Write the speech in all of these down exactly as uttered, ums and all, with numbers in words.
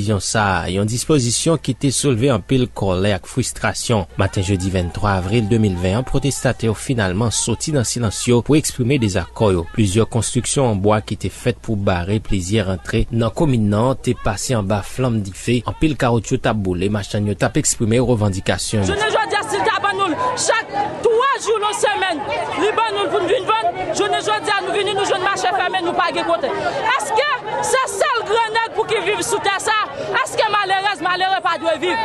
Desizyon sa a, yon dispozisyon ki te soulve anpil kòlè ak fristrasyon. Maten jedi venntwa avril de mil ven an, pwotestatè yo finalman soti nan silans yo pou eksprime dezakò yo. Plizyè konstriksyon an bwa ki te fèt pou bare plizyè rantre nan komin nan te pase anba flanm dife. Anpil kawoutchou t ap boule, machann yo t ap eksprime revandikasyon yo. Jounen jodi a, si l ta ban nou l chak twa jou nan semèn, li ban nou l pou n vin vann, jounen jodi a, nou vini, nou jwenn mache fèmen, nou pa gen kote. Èske se sèl gran nèg pou ki viv sou tè sa? Èske malerèz, malere pa dwe viv?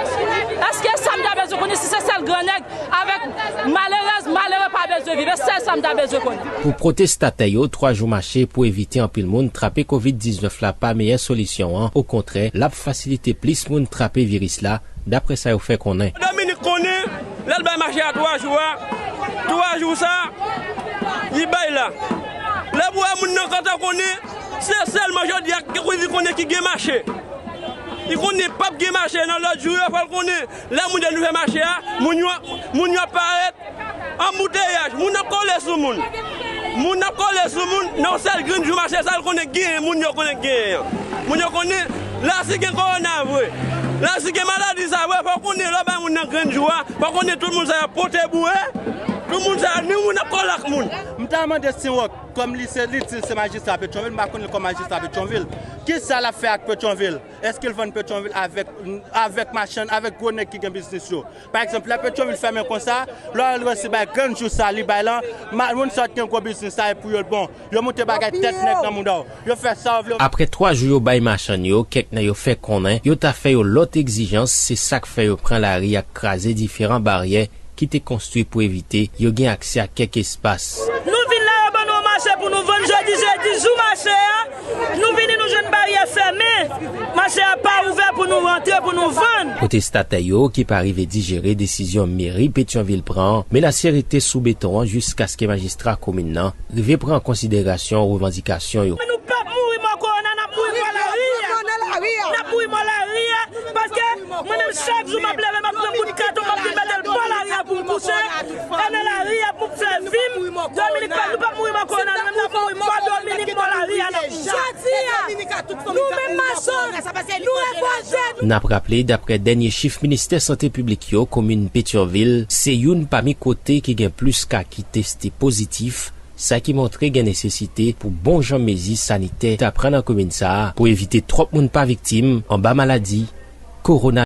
Èske sa m ta bezwen konnen si se sèl gran nèg avèk malerèz, malere pa bezwen viv? E sèl sa m ta bezwen konnen. Pou pwotestatè yo, twa jou mache pou evite anpil moun trape kovid diznèf la pa meyè solisyon an. Okontrè, l ap fasilite plis moun trape viris la, daprè sa yo fè konnen. Dominik konnen, lè l bay mache a twa jou a, twa jou sa, li bay la. Lè pou wè moun nan kontan konnen, se sèlman jodi a ki konnen ki gen mache. Li konnen p ap gen mache nan lòt jou yo, fò l konnen. Lè moun yo nou fè mache a, moun yo, moun yo ap parèt, anbouteyaj, moun ap kole sou moun. Moun ap kole sou moun, nan yon sèl grenn jou mache sa, l konnen genyen, moun yo konnen genyen an. Moun yo konnen, la si gen kowona vre, la si gen maladi sa vre, fò konnen lè w bay moun nan grenn jou a, fò konnen tout moun sa yo pote boure, tout moun sa yo, ni moun ap kole ak moun. M ta mande Senwòk, kòm li se, li di se majistra Petyonvil, m pa konnen l kòm majistra Petyonvil. Kisa l ap fè ak Petyonvil? Èske l vann Petyonvil avèk, avèk machann, avèk gwo nèg ki gen biznis yo? Pa egzanp, lè Petyonvil fèmen konsa, lè w resi bay grenn jou sa li bay lan, ma-, moun sa yo t gen gwo biznis la, e pou yo l bon. Yo moute bagay tèt nèg nan mouda w. Yo fè sa yo vle. Apre twa jou yo bay machann yo, kèk nan yo fè konnen yo ta fè yo lòt egzijans, se sa k fè yo pran lari ak kraze diferan baryè ki te konstwi pou evite yo gen aksè a kèk espas. Nou vin la, yo ban nou yon mache pou nou vann jodi, jedi, jou mache a. Nou vini, nou jwenn baryè fèmen. Mache a pa ouvè pou nou rantre, pou nou vann. Pwotestatè yo ki pa rive dijere desizyon meri Petyonvil pran an, menas rete sou beton an jiskaske majistra komin nan rive pran an konsiderasyon revandikasyon yo. Nou p ap mouri mò kowona, n ap mouri mò lari a. N ap mouri mò lari a, paske mwen menm chak jou m ap leve, m ap pran bout katon, m ap vin mete l bò lari a pou m kouche. E nan lari a pou m fè vi m. Dominik pa, nou p ap mouri mò kowona, nou menm n ap mouri mò Dominik, mò lari a n ap mouri. Jodi a, nou menm machann, nou revòlte, nou. N ap raple, daprè dènye chif Ministè Sante Piblik yo, komin Petyonvil se youn pami kote ki gen plis ka ki teste pozitif, sa ki montre gen nesesite pou bon jan mezi sanitè ta pran nan komin sa a pou evite twòp moun pa viktim anba maladi kowona.